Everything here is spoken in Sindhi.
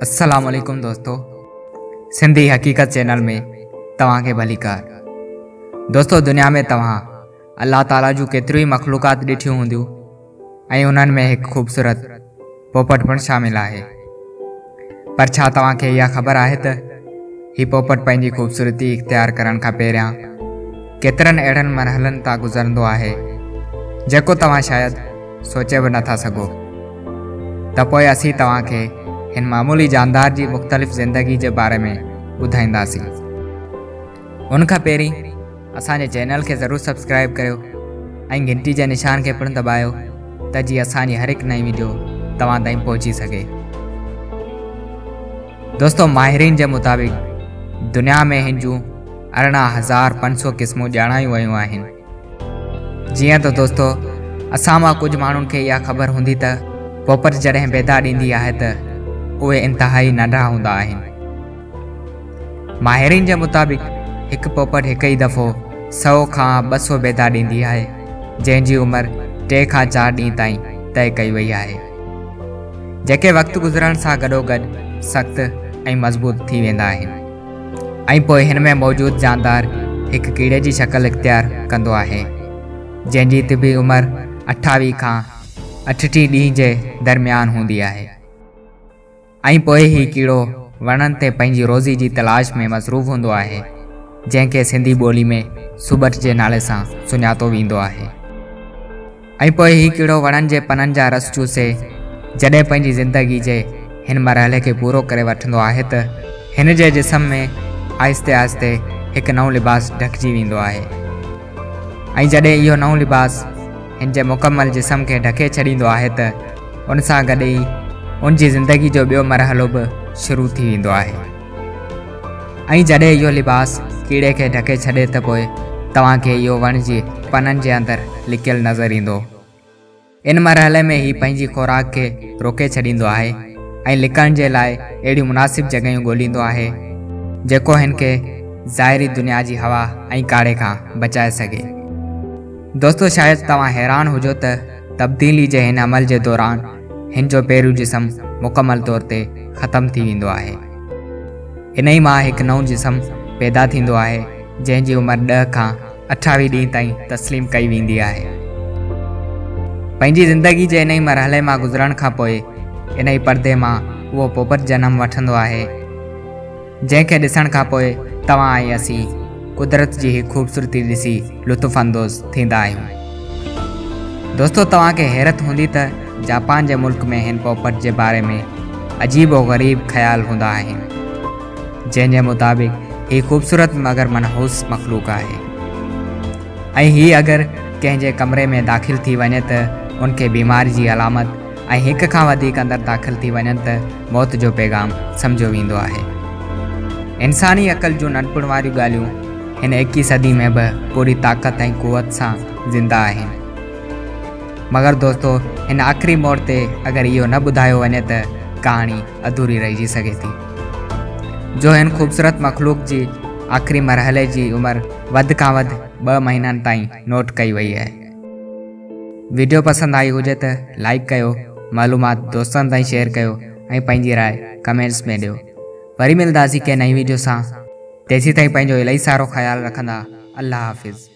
السلام عليڪم دوستو سنڌي حقيقت چينل ۾ توهان کي ڀليڪار دوستو دنيا ۾ توهان الله تعالي جون ڪيتريون ئي مخلوقات ڏٺيون هونديون ۽ انهن ۾ هڪ خوبصورت پوپٽ پڻ شامل آهي پر ڇا توهان کي اها خبر آهي ته هي پوپٽ پنهنجي خوبصورتي اختيار ڪرڻ کان پهريان ڪيترن اهڙن مرحلن تان گذرندو آهي جيڪو توهان شايد سوچي به نٿا سگهو ته پوء اسين توهان کي هن معمولي جاندار جي مختلف زندگي جي باري ۾ ٻڌائينداسين. ان کان پهرين اسان جي چينل کي ضرور سبسڪرائيب ڪريو ۽ گهنٽي جي نشان کي پڻ دٻايو ته جيئن اسان جي هر هڪ نئين وڊيو توهان تائين پهچي سگهي. دوستو ماهرين جي مطابق دنيا ۾ هن جون 18500 قسمون ڄاڻايون ويون آهن. جيئن ته دوستو اسان مان ڪجهه ماڻهن کي اها خبر هوندي ته پوپٽ جڏهن بيدا ڏيندي آهي ته اهي انتهائي ننڍا هوندا آهن. ماهرين جي مطابق هڪ پوپٽ هڪ ئي دفعو سئو کان 200 بيدا ڏيندي آهي جنهن جي عمر 3 کان 4 ڏينهن تائين طئي ڪئي وئي آهي جيڪي وقت گذرڻ سان گڏوگڏ سخت ۽ مضبوط ٿي ويندا آهن. ۽ پوء هن ۾ موجود جاندار هڪ ڪيڙي جي شڪل اختيار ڪندو آهي، جنهن جي طبي عمر 28 کان 38 ڏينهن جي درميان هوندي آهي ۽ پوء هي ڪيڙو وڻن تي پنهنجي روزي جي تلاش ۾ مصروف هوندو آهي، جنهن کي سنڌي ٻولي ۾ سوٻٽ جي نالي سان سڃاتو ويندو آهي. ۽ پوء هي ڪيڙو وڻن جي پنن جا رس چوسي جڏهن پنهنجي زندگي جي هن مرحلي کي پورو ڪري وٺندو آهي ته هن جي جسم ۾ آهستي آهستي هڪ نئون لباس ڍڪجي ويندو آهي ۽ جڏهن اهو نئون لباس هن جي مڪمل جسم کي ڍڪي ڇڏيندو آهي ته ان سان گڏ ئي ان جي زندگي جو ٻيو مرحلو به شروع ٿي ويندو آهي. ۽ جڏهن اهو لباس ڪيڙي کي ڍڪي ڇڏي ته پوء توهان کي اهو وڻ جي پنن جي اندر لڪيل نظر ايندو. ان مرحلي ۾ هي پنهنجي خوراڪ کي روڪي ڇڏيندو آهي ۽ لڪڻ جي لاء اهڙيون مناسب جڳهيون ڳوليندو آهي جيڪو هن کي ظاهري دنيا جي هوا ۽ ڪاڙهي کان بچائي سگهي. دوستو شايد توهان حيران هجو ته تبديلي جي هن عمل جي دوران هن جو پهريون جسم مڪمل طور تي ختم ٿي ويندو آهي. انهيء مان هڪ نئون جسم پيدا ٿيندو آهي، جنهن جي عمر ڏهه کان 28 ڏينهن تائين تسليم ڪئي ويندي آهي. پنهنجي زندگي جي انهيء مرحلي مان گذرڻ کان پوء انهيء پردي مان اهو پوپٽ جنم وٺندو آهي، جنهن کي ڏسڻ کان پوء توهان ۽ اسين قدرت جي هي خوبصورتي ڏسي لطف اندوز ٿيندا آهيون. دوستو توهان کي حيرت هوندي ته جاپان جي ملڪ ۾ هن پوپٽ جي باري ۾ عجيب و غريب خيال هوندا آهن، جنهن جي مطابق هي خوبصورت مگر منحوس مخلوق آهي ۽ هي اگر ڪنهن جي ڪمري ۾ داخل ٿي وڃي ته ان کي بيماري جي علامت ۽ هڪ کان وڌيڪ اندر داخل ٿي وڃن ته موت جو پيغام سمجهيو ويندو آهي. انساني عقل جون ننڍپڻ واريون ڳالهيون هن ايڪيهين صدي ۾ به پوري طاقت ۽ قوت سان زنده آهن. مگر دوستو هن آخري موڙ تي اگر اهو نه ٻڌايو وڃي ته ڪهاڻي اڌوري رهجي سگهي ٿي. جو هن خوبصورت مخلوق جي آخري مرحلي جي عمر وڌ کان وڌ ٻه مهينن تائين نوٽ ڪئي وئي آهي. وڊيو پسند آئي هجي ته لائيڪ ڪيو، معلومات دوستن تائين شيئر ڪيو ۽ پنهنجي راء ڪمينٽس ۾ ڏيو. وري ملنداسين ڪنهن نئين وڊيو سان تيسين تائين پنهنجو الائي سارو خيال رکندا الله حافظ.